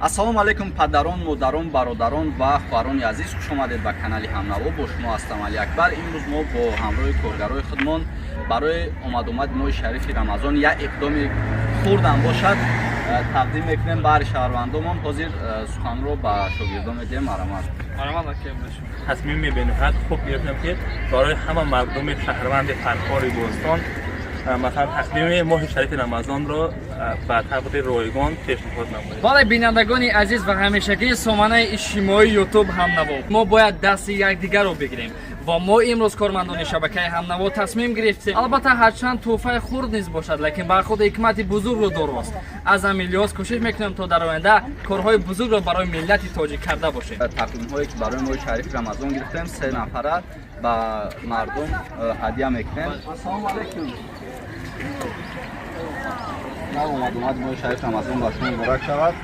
Ассалому алайкум, падарон, модарон, бародарон ва хоҳарони азиз, хуш омадед ба канали Ҳамнаво. Бо шумо ҳастам Али Акбар. Имрӯз мо бо ҳамроҳи коргарои худмон барои омадомади моҳи шарифи Рамазон як иқдоми хурдам бошад, тақдим мекунем баҳри шаҳрвандомон. Ҳозир суханро ба шогирдон медиҳем. Марамат. Тасмими бениҳоят хуб гирифтем, ки барои ҳама мардуми шаҳрванди Фархори Бостон, масалан, тақдими моҳи шарифи Рамазонро ба таври ройгон пешниҳод намоем. Бале, бинандагони азиз ва ҳамешагии сомонаи иҷтимоии Ютуб Ҳамнаво, мо бояд дасти якдигарро бигирем ва мо имрӯз, кормандони шабакаи Ҳамнаво, тасмим гирифтем. Албатта, ҳарчанд тӯҳфаи хурд низ бошад, лекин бар худ ҳикмати бузургро дорост. Аз ҳамин лиҳоз кӯшиш мекунем, то дар оянда корҳои бузургро барои миллати тоҷик карда бошем. Тақдимҳое ки барои моҳи шарифи Рамазон гирифтем, се нафара ба мардум ҳадя мекунем. Ассалому алайкум. Омадомади моҳи шарифи Рамазон ба шумо муборак шавад.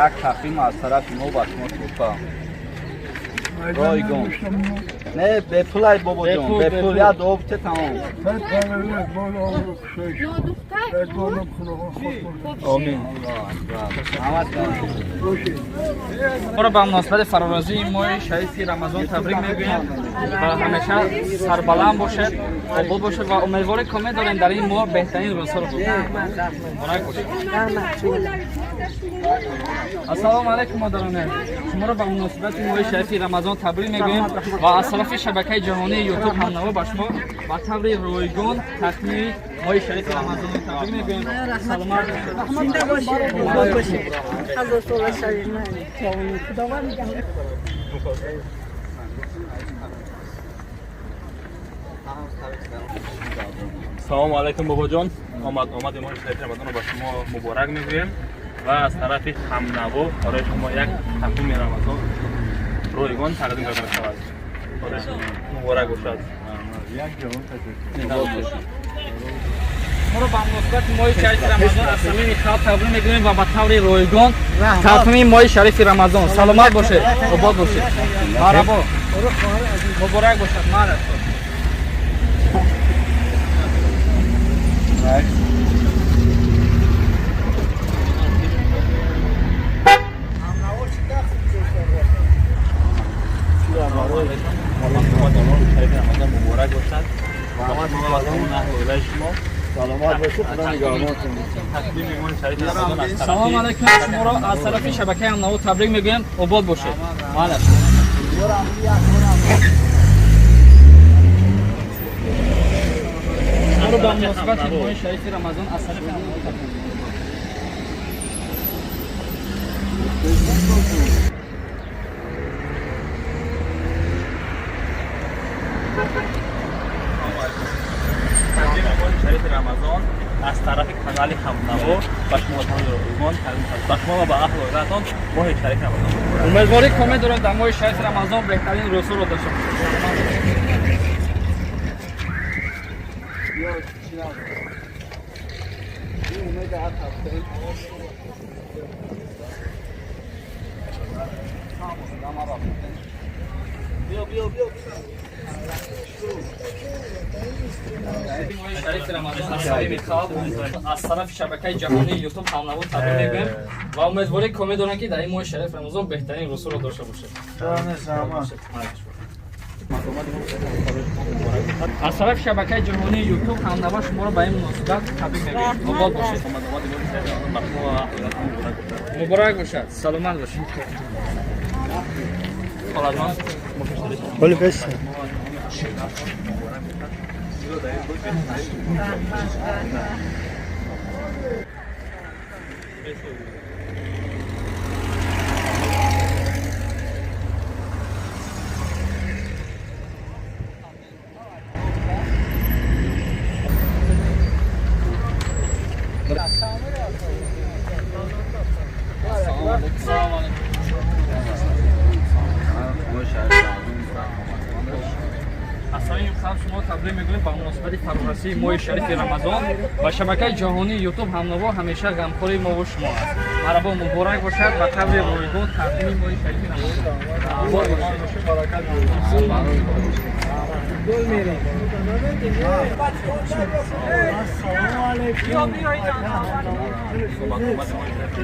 Як тақдим аз тарафи мо ба шумо, тӯҳфа ройгон. Не, бепулай, бобоҷон, бепул, як дуо бите, тамом. Омин. Моро ба муносибати фарорасии моҳи шарифи Рамазон табрик мегӯем ва ҳамеша сарбаланд бошед, обод бошед ва умедвори комил дорем, дар ин моҳ беҳтарин рӯзҳоро муборак бошед. Ассалому алайкум, модароне, шуморо ба муносибати моҳи шарифи Рамазон табрик мегӯем ва аз тарафи шабакаи ҷаҳонии Ютуб Ҳамнаво ба шумо ба таври ройгон тақдими моҳи шарифи Рамазонро табрик мегӯем. Саломат бошед. Зинда бошед, обод бошед, ҳазор сола шавед. Худованд нигаҳбон. Салому алайкум, бобоҷон. Омад омади моҳи шарифи Рамазонро ба шумо муборак мегӯем ва аз тарафи Ҳамнаво барои шумо як тақдими Рамазон ройгон тақдим карда мешавад. Муборак бошад. Моро ба муносибати моҳи шарифи Рамазон аз самими қалб табрик мегӯем ва ба таври ройгон тақдими моҳи шарифи Рамазон. Саломат бошед, обод бошед. Марҳабо, муборак бошад. Марҳабо. Омади моҳи шарифи Рамазон муборак бошад ба шумо ва тамоми аҳли оилаи шумо. Саломат бошед, Худо нигаҳбонтон. Тақдими моҳи шарифи Рамазон аз тарафи Салом алайкум, шуморо аз тарафи шабакаи Ҳамнаво табрик мегӯем. Обод бошед. Маълаш. Шуморо ба муносибати моҳи шарифи Рамазон аз тарафи Ҳамнаво табрик мегӯем. Тақдими моҳи шарифи Рамазон аз тарафи канали Ҳамнаво ба шумо таври ройгон тақдим шавад. Ба шумо ва ба аҳли оилаатон моҳи шарифи Рамазон муборак. Умедворӣ комил дорем, дар моҳи шарифи Рамазон беҳтарин рӯзҳоро дошта бошед. Саломат бошед. Моҳи шарифи Рамазон аз самими қалб аз тарафи шабакаи ҷаҳонии Ютуб Ҳамнаво табрик мегӯем ва умедворӣ комил дорем, ки дар ин моҳи шарифи Рамазон беҳтарин рӯзҳоро дошта бошед. Аз тарафи шабакаи ҷаҳонии Ютуб Ҳамнаво шуморо ба ин муносибат табрик мегӯем. Обод бошед. Омад омади моҳи шарифи Рамазон ба шумо ва аҳли оилаатон муборак бошад. Муборак бошад, саломат бошед. Холаҷон, моҳи шарифи Ҳоли беса. Салом алейкум. Салом алейкум. Моҳи шарифи Рамазон. Аз самими қалб шумо табрик мегӯем ба муносибати фарорасии моҳи шарифи Рамазон ва шабакаи ҷаҳонии Ютуб Ҳамнаво ҳамеша ғамхори мову шумо аст. Марҳабо, муборак бошад, ба таври ройгон тақдими моҳи шарифи Рамазон. Обод бошед.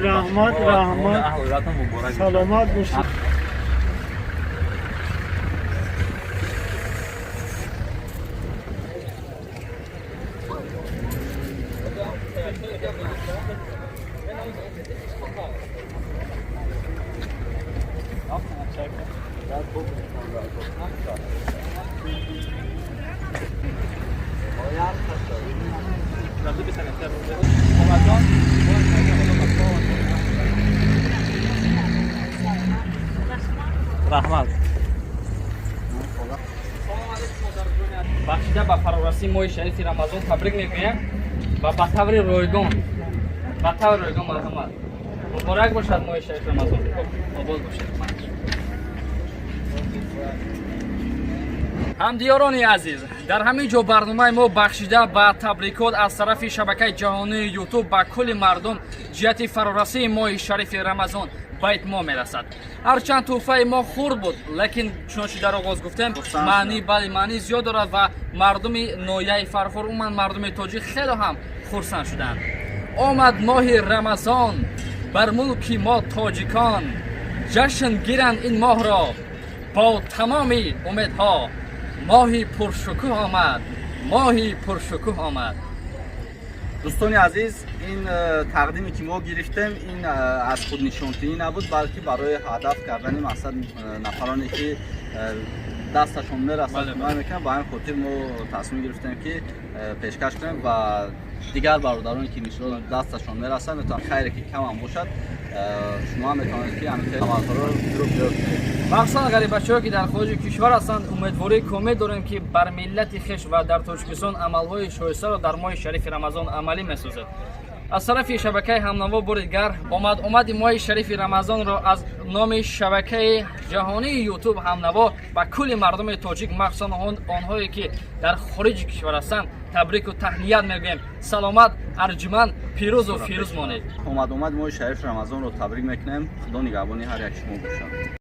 Раҳмат, раҳмат. Аҳволатон муборак. Саломат бошед. Раҳмат. Бахшида ба фарорасии моҳи шарифи Рамазон табрик мегӯям ва ба таври ройгон, ба таври ройгон марҳамат. Муборак бошад моҳи шарифи Рамазон. Хуб, обод бошед. Ҳамдиёрони азиз, дар ҳамин ҷо барномаи мо бахшида ба табрикот аз тарафи шабакаи ҷаҳонии Ютуб ба кулли мардум ҷиҳати фарорасии моҳи шарифи Рамазон ба итмом мерасад. Ҳарчанд тӯҳфаи мо хурд буд, лекин чунончи дар оғоз гуфтем, маъни, бале, маъни зиёд дорад ва мардуми ноҳияи Фархор, умуман мардуми тоҷик хеле ҳам хурсанд шуданд. Омад моҳи Рамазон бар мулки мо тоҷикон, ҷашн гиранд ин моҳро бо тамоми умедҳо. Моҳи пуршукӯҳ омад, моҳи пуршукӯҳ омад. Дӯстони азиз, ин тақдиме ки мо гирифтем, ин аз худнишонтинӣ набуд, балки барои ҳадаф кардани мақсад нафароне ки дасташон мерасад, кӯмак мекунанд. Ба ҳамин хотир мо тасмим гирифтем, ки пешкаш кунем ва дигар бародароне ки мисол дасташон мерасад, метавонанд, хайре ки камам бошад, шумо ҳам метавонед, ки ҳамин амалҳоро иҷро кунед. Махсусан ғарибачаҳое ки дар хориҷи кишвар ҳастанд, умедвории комил дорем, ки бар миллати хеш ва дар Тоҷикистон амалҳои шоистаро дар моҳи шарифи Рамазон амалӣ месозад. Аз тарафи шабакаи Ҳамнаво бори дигар омад омади моҳи шарифи Рамазонро аз номи шабакаи ҷаҳонии Ютуб Ҳамнаво ба кулли мардуми тоҷик, махсусан онҳое ки дар хориҷи кишвар ҳастанд, табрику таҳният мегӯем. Саломат, арҷуманд, пирӯзу фирӯз монед. Омад омад моҳи шарифи Рамазонро табрик мекунем. Худо нигаҳбони ҳар як шумо бошад.